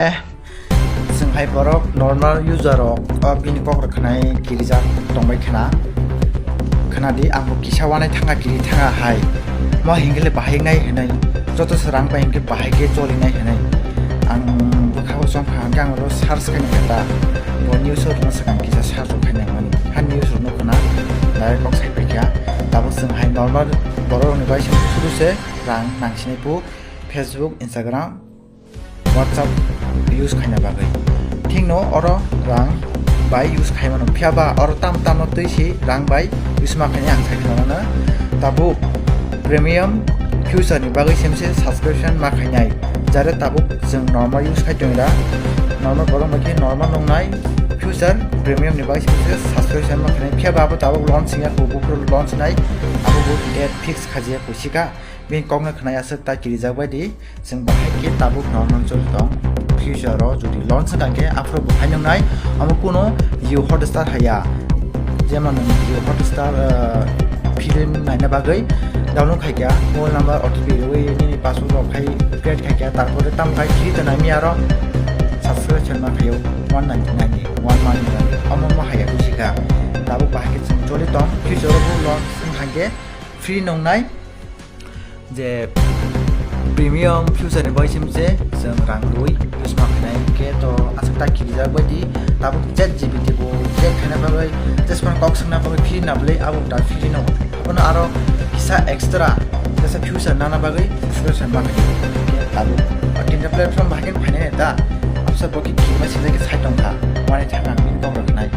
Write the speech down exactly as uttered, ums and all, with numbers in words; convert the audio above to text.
Eh, chwng hai borok normal user rok o bini kok rok khwnai kirijak tongbai khna. Khna di, ang bo kisa wanai thanga kiri thanga hai. Mo hingkhe le bahai nai hinai. Joto se rang bai hingkhe bahai khe choli nai hinai. Ang bwkha o chong kha hingkhe ang oro search khai nai kha ta. Bo news o rwna swkang kisa search rok khai nai mani. Ha news rok no khna direct kok sai pai kha. Tabuk chwng hai normal borok rok ni bai se thuru se rang nang sinai pu Facebook, Instagram, WhatsApp use khaina bagwi. Thikno oro rang bai use khaimano. Phiya ba oro tam tamno twi si rang bai use ma khainai ang sai khna mano. Tabuk premium feature ni bagwi semse subscription ma khainai. Jare tabuk chwng normal use khai tongwi da. Normal borok bai khe normal nongnai, feature premium ni bagwi semse subscription ma khainai. Phiya ba abo tabuk launch wngya kho, buphuru launch nai abo bo date fix khajiya kho sika. Bini kokno khwnai aswk ta kirijak bai di, chwng bahai khe tabuk normal choli tong. Future o jodi launch wngkha khe aphuru bo phai nwngnai, omo kuno Jio Hotstar haiya. Jemon nwng Jio Hotstar, ah, film naina bagwi download khai kha, mobile number O T P rwui nini password rok khai create khai kha, tarpore tam khai free to naimi aro subscription ma khaio one ninety nine ni, one month ni bagwi. Omo mo haiya bujiga. Tabuk bahai khe chwng choli tong, future o bo launch wngkha khe free nwngnai. Je premium feature ni bai sim se chwng rang rwi use ma khainai, hwnkhe to aswk ta kirijak bai di. Tabuk chat G P T bo chat khaina bagwi, just phone kok swngna bagwi free na bwlwi, abo ta free no. Abono aro kisa extra kisa feature nana bagwi subscription ma khainai. Tabuk o tinta platform bahai khe phainai ta. Absa bo khe kirima sijak khe sai tong kha. Wani thang ang bini kok rok khnai.